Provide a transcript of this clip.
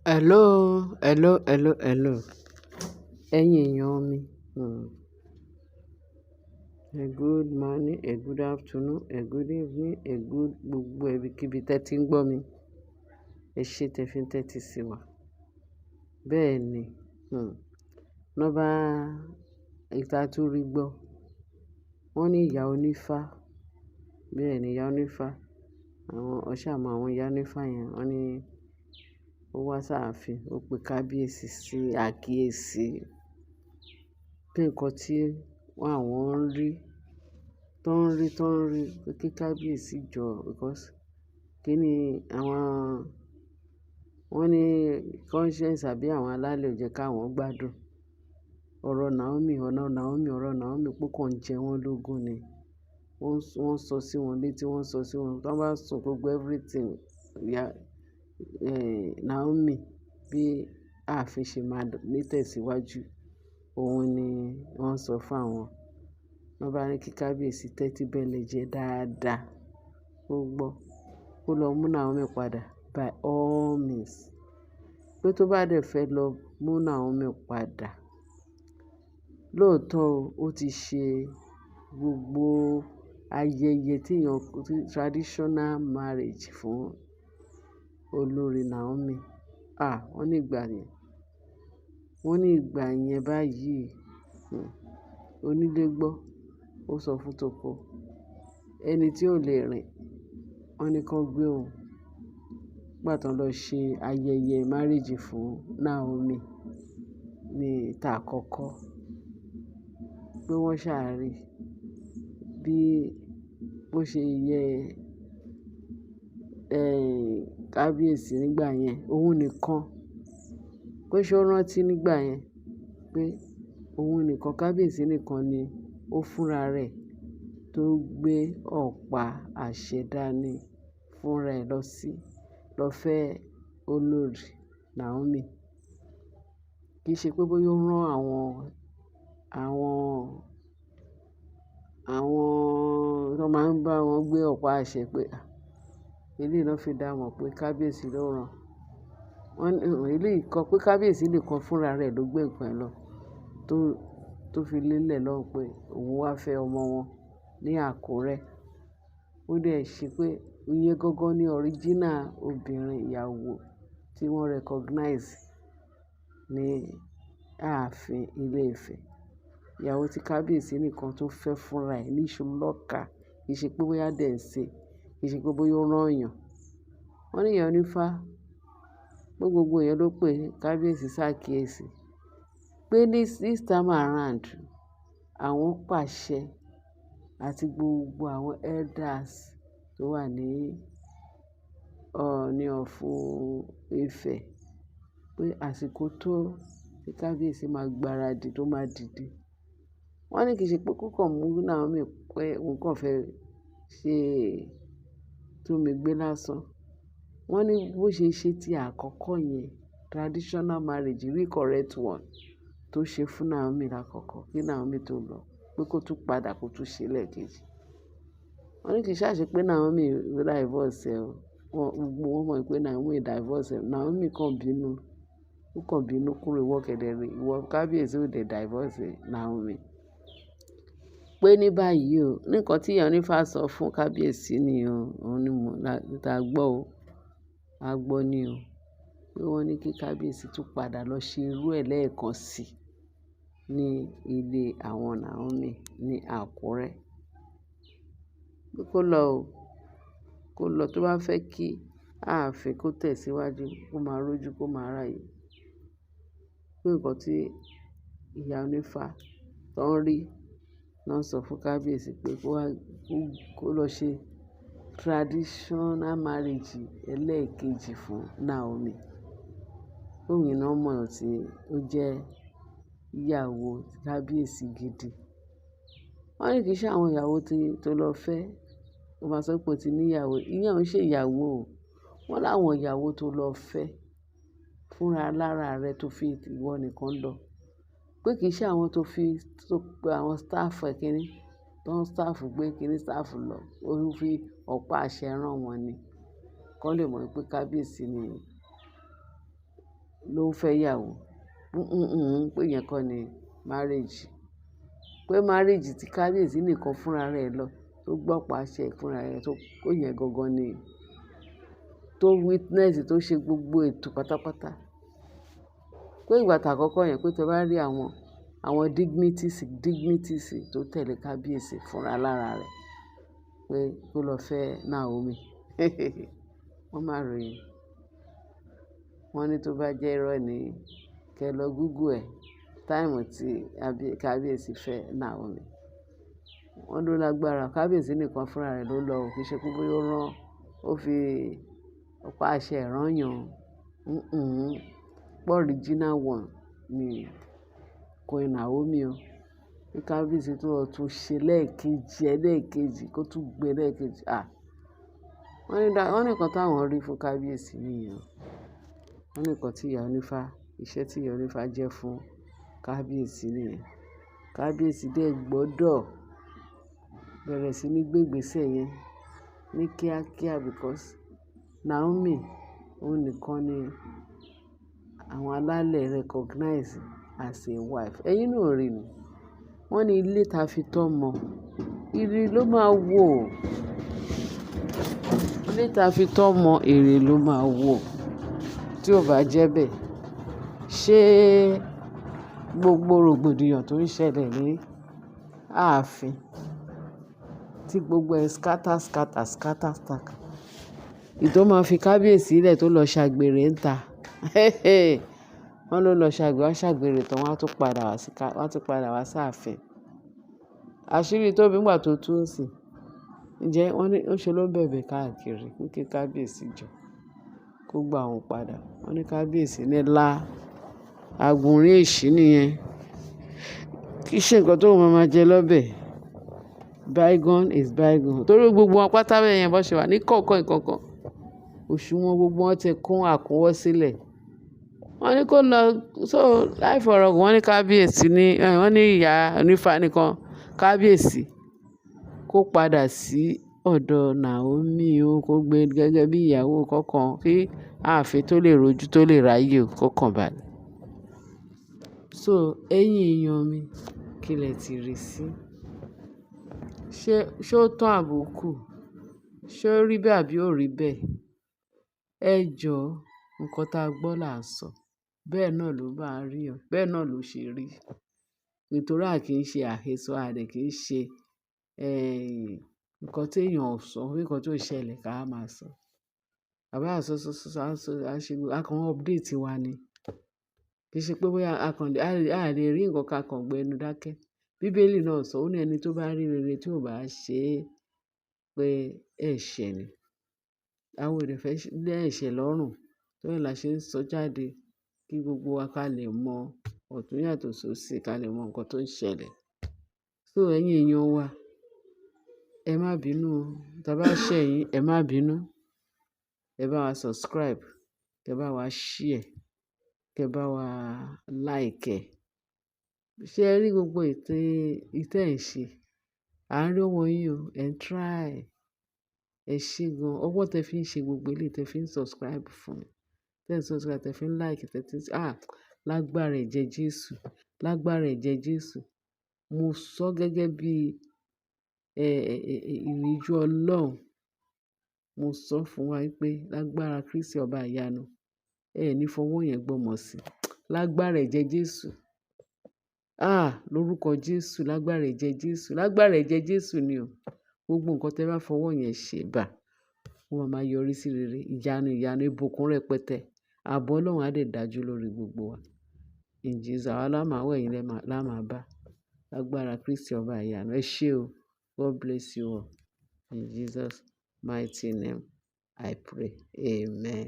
Hello, hello, hello, hello. Ẹ̀yin èèyàn mi. A good morning, a good afternoon, a good evening, a good gbogbo ibikíbi tẹ́ tí ń gbọ́ mi. Ẹ ṣé tẹ fi ń tẹ́tí sí wa. Bẹ́ẹ̀ ni, nọ́bá ìta tó rí gbọ́. Wọ́n ní ìyá onífá. Bẹ́ẹ̀ ni ìyá onífá. Àwọn ọ̀ṣà mọ àwọn ìyá onífá yẹn. Wọ́n ní ó wá sáàfin, ó pe kábíyèsí sí àkíyèsí pé nǹkan tí àwọn ń rí, tó ń rí, tó ń rí pé kí kábíyèsí jọ because kí ni àwọn, wọ́n ní conscience àbí àwọn alálẹ̀ ò jẹ́ káwọn gbádùn. Ọ̀rọ̀ Naomi, ọ̀nà Naomi, ọ̀rọ̀ Naomi pé ó kàn jẹ wọ́n lógún ni. Wọ́n sọ sí wọn létí, wọ́n sọ sí wọn. Tí wọ́n bá sùn gbogbo everything, ìyá, Naomi bí ààfin ṣe máa ní tẹ̀síwájú, òun ni wọ́n sọ fún àwọn. Wọ́n bá ní kí kábíyèsí tẹ́tí bẹ́lẹ̀ jẹ dáadáa, kó gbọ́, kó lọ mú Naomi padà by all means. Pé tó bá dẹ̀ fẹ́ lọ mú Naomi padà, lóòótọ́ ó ti ṣe gbogbo ayẹyẹ tí èèyàn, traditional marriage fún olórí Naomi. Ah, wọ́n ní ìgbà yẹn, wọ́n ní ìgbà yẹn báyìí, onílé gbọ́, ó sọ fún toko. Ẹni tí ò lè rìn, wọ́n ní kí wọ́n gbé òun. Nígbà tí wọ́n lọ ṣe ayẹyẹ marriage fún Naomi ní ìta àkọ́kọ́, pé wọ́n ṣàrí bí ó ṣe yẹ, kábíyèsí nígbà yẹn, òun nìkan. Pé ṣé ó rántí nígbà yẹn pé òun nìkan, kábíyèsí nìkan ni ó fúnra rẹ̀ tó gbé ọ̀pá àṣẹ dání fúnra ẹ̀ lọ sí, lọ fẹ́ olórí Naomi. Kì í ṣe pé bóyá ó rán àwọn tó máa ń bá wọn gbé ọ̀pá àṣẹ pé, à, eléyìí náà fi dá mọ̀ pé kábíyèsí ló rán. Wọ́n ní eléyìí kọ́ pé kábíyèsí nìkan fúnra rẹ̀ ló gbé nǹkan ẹ lọ tó fi lélẹ̀ lọ́hùn pé òun wá fẹ́ ọmọ wọn ní Àkúrẹ́. Ó dẹ̀ ṣe pé ìyẹn gangan ni original obìnrin ìyàwó tí wọ́n recognize ní ààfin Ilé Ifẹ̀. Ìyàwó tí kábíyèsí nìkan tó fẹ́ fúnra ẹ̀ ní iṣu lọ́kà. Kì í ṣe pé bóyá dẹ̀ ń ṣe, kì í ṣe pé bóyá ó rán èèyàn. Wọ́n ní ìyá onífá pé gbogbo èèyàn ló pè kábíyèsí sákíyèsí pé this time around àwọn pàṣẹ àti gbogbo àwọn elders tó wà ní Ọọ̀ni of Ifẹ̀ pé àsìkò tó tí kábíyèsí máa gbaradì tó máa dìde. Wọ́n ní kì í ṣe pé kó kàn mú Naomi pé òun kàn fẹ́ ṣe túnmí gbé lásán. Wọ́n ní bó ṣe ṣe tí àkọ́kọ́ yẹn, traditional marriage, real correct one tó ṣe fún Naomi lákọ̀ọ̀kọ́ kí Naomi tó lọ, pé kó tún padà kó tún ṣe lẹ́ẹ̀kejì. Wọ́n ní kì í ṣà ṣe pé Naomi divorce ẹ o. Wọ́n, gbogbo wọn mọ̀ pé Naomi divorce ẹ. Naomi kàn bínú, ó kàn bínú kúrò ìwọ kẹ̀dẹ̀ rè, ìwọ kábíyèsí ò dé divorce Naomi. Pé ní báyìí o, ní nǹkan tí ìyá onífá sọ fún kábíyèsí ni o, òun ni mo ta gbọ́ o. A gbọ́ ni o. Pé wọ́n ní kí kábíyèsí tún padà lọ ṣe irú ẹ lẹ́ẹ̀kan sí ní ilé àwọn Naomi ní Àkúrẹ́. Pé kó lọ o, kó lọ tó bá fẹ́ kí ààfin kó tẹ̀síwájú, kó máa rójú, kó máa ráyè. Pé nǹkan tí ìyá onífá tó ń rí náà sọ fún kábíyèsí pé kó wá, kó lọ ṣe traditional marriage ẹlẹ́ẹ̀kejì fún Naomi. Òun náà mọ̀ tí ó jẹ́ ìyàwó kábíyèsí gidi. Wọ́n ní kì í ṣe àwọn ìyàwó tí tó lọ fẹ́. Ó máa sọ pé ó ti ní ìyàwó. Ìyẹn ò ń ṣe ìyàwó o. Wọ́n láwọn ìyàwó tó lọ fẹ́ fúnra lára rẹ tó fi ìwọ nìkan lọ. Pé kì í ṣe àwọn tó fi, tó pe àwọn staff ẹ kíní, tó ń staff gbé kíní staff lọ. Ó fi ọ̀pá àṣẹ rán wọn ni. Kọ́ lè mọ̀ pé kábíyèsí ni ló ń fẹ́ ìyàwó. Pé ìyẹn kọ́ ni marriage. Pé marriage tí kábíyèsí nìkan fúnra rẹ̀ lọ, tó gbé ọ̀pá àṣẹ fúnra rẹ̀, tó pé ìyẹn gangan ni tó witness, tó ṣe gbogbo ètò pátápátá. Pé ìgbà tá àkọ́kọ́ yẹn pé tí ẹ bá rí àwọn dignities, dignities tó tẹ̀lé kábíyèsí fúnra lára rẹ̀ pé kó lọ fẹ́ Naomi. Wọ́n máa ròyìn. Wọ́n ní tó bá jẹ́ irọ́ ni kí ẹ lọ Google ẹ̀. Time tí kábíyèsí fẹ́ Naomi. Wọ́n ló lágbára. Kábíyèsí nìkan fúnra rẹ̀ ló lọ. Kì í ṣe pé bóyá ó rán, ó fi ọ̀pá àṣẹ rán yàn. Pé original one ni Queen Naomi o. Kí kábíyèsí tó lọ tún ṣe lẹ́ẹ̀kejì, ẹlẹ́ẹ̀kejì kó tún gbé lẹ́ẹ̀kejì. À! Wọ́n ní nǹkan táwọn rí fún kábíyèsí nìyẹn. Wọ́n ní nǹkan tí ìyá onífá, iṣẹ́ tí ìyá onífá jẹ́ fún kábíyèsí nìyẹn. Kábíyèsí dé gbọdọ̀ bẹ̀rẹ̀ sí ní gbé ìgbésẹ̀ yẹn ní kíákíá because Naomi òun nìkan ni àwọn alálẹ̀ recognize as a wife. Ẹ̀yin náà ò rí ni. Wọ́n ní ilé ta fi tọ́ ọmọ, ire ló máa wò. Ilé ta fi tọ́ ọmọ, ire ló máa wò. Tí ó bá jẹ́ bẹ́ẹ̀, ṣé gbogbo rògbòdìyàn tó ń ṣẹlẹ̀ ní ààfin tí gbogbo ẹ scatter, scatter, scatter, scatter. Èyí tó máa fi kábíyèsí lẹ̀ tó lọ ṣàgbèrè níta. Wọ́n ló lọ ṣàgbèrè, wọ́n ṣàgbèrè tán, wọ́n á tún padà wá sí ká, wọ́n á tún padà wá sí ààfin. Àṣírí Tóbi nígbà tó tú ń sìn. Ǹjẹ́ wọ́n ní ó ṣe ló ń bẹ̀bẹ̀ káàkiri pé kí kábíyèsí jọ kó gba òun padà. Wọ́n ní kábíyèsí ní lá, àgbọ̀nrín èṣí nìyẹn. Kì í ṣe nǹkan tó máa máa jẹ lọ́bẹ̀. Bygone is bygone. Torí gbogbo wọn pátá bẹ́ẹ̀ yẹn bó ṣe wà ní kọ̀ọ̀kan ìkọ̀ọ̀kan. Òṣùwọ̀n gbogbo wọn ti kún àkúnwọ́ sílẹ̀. Wọ́n ní kó lọ, so láì fọ̀rọ̀ gùn wọ́n ní kábíyèsí ní, wọ́n ní ìyá onífá nìkan kábíyèsí kó padà sí ọ̀dọ̀ Naomi o, kó gbé gẹ́gẹ́ bí ìyàwó kọ̀ọ̀kan kí ààfin tó lè rojú tó lè ráyè o kó balẹ̀. So ẹ̀yin èèyàn mi, kí lẹ ti rí sí? Ṣé ó tán àbí ó kù? Ṣé ó rí bẹ́ẹ̀ àbí ò rí bẹ́ẹ̀? Ẹ jọ, nǹkan tá a gbọ́ là ń sọ. Bẹ́ẹ̀ náà ló máa rí o. Bẹ́ẹ̀ náà ló ṣe rí. Nítorí a kì í ṣe àhesọ, a dẹ̀ kì í ṣe, nǹkan tí èèyàn ò sọ, nǹkan tí ó ṣẹlẹ̀ ká máa sọ. Àbá sọ, sọ, sọ, sọ, sọ, a ṣe, a kàn update wa ni. Kì í ṣe pé bóyá a kàn lè, a lè rí nǹkan ká kan gbẹnu dákẹ́. Bíbélì náà sọ, ó ní ẹni tó bá rí rere tí ò bá ṣe pé ẹ̀ṣẹ̀ ni. Àwa ò dẹ̀ fẹ́ lé ẹ̀ṣẹ̀ lọ́rùn. Torí ẹ la ṣe ń sọ jáde kí gbogbo wa ká lè mọ ọ̀tún yàtọ̀ sóṣì, ká lè mọ nǹkan tó ń ṣẹlẹ̀. So ẹ̀yin èèyàn wa, ẹ má bínú o. Tí a bá ṣẹ̀ yín, ẹ má bínú. Ẹ bá wa subscribe, kẹ bá wa share, kẹ bá wa like ẹ. Ṣé ẹ rí gbogbo ètò ìtẹ́ ẹ̀ ń ṣe? À ń rí ọwọ́ yín o, ẹ̀ ń try. Ẹ ṣé gan. Ọwọ́ tẹ fi ń ṣe gbogbo eléyìí tẹ fi ń subscribe fún mi. Tẹ ń subscribe, tẹ fi ń like, tẹ fi ń, ah! Lágbára ẹ̀jẹ̀ Jésù, lágbára ẹ̀jẹ̀ Jésù. Mo sọ gẹ́gẹ́ bí, ìríjú Ọlọ́run. Mo sọ fún wa wípé lágbára Kristi ọba ìyanu, ẹ ní fọwọ́ yẹn gbọ́mọ sí. Lágbára ẹ̀jẹ̀ Jésù. Ah! Lórúkọ Jésù, lágbára ẹ̀jẹ̀ Jésù, lágbára ẹ̀jẹ̀ Jésù ni o. Gbogbo nǹkan tí ẹ bá fọwọ́ yẹn ṣe bá, ó máa máa yọrí sí rere. Ìyanu, ìyanu, ìbùkún rẹpẹtẹ. Ààbò Ọlọ́run á dẹ̀ dájú lórí gbogbo wa. In Jesus, àwa lá máa wẹ̀ ẹ̀yin lá máa bá. Lágbára Kristi ọba ìyanu. Ẹ ṣé o. God bless you all. In Jesus' mighty name I pray. Amen.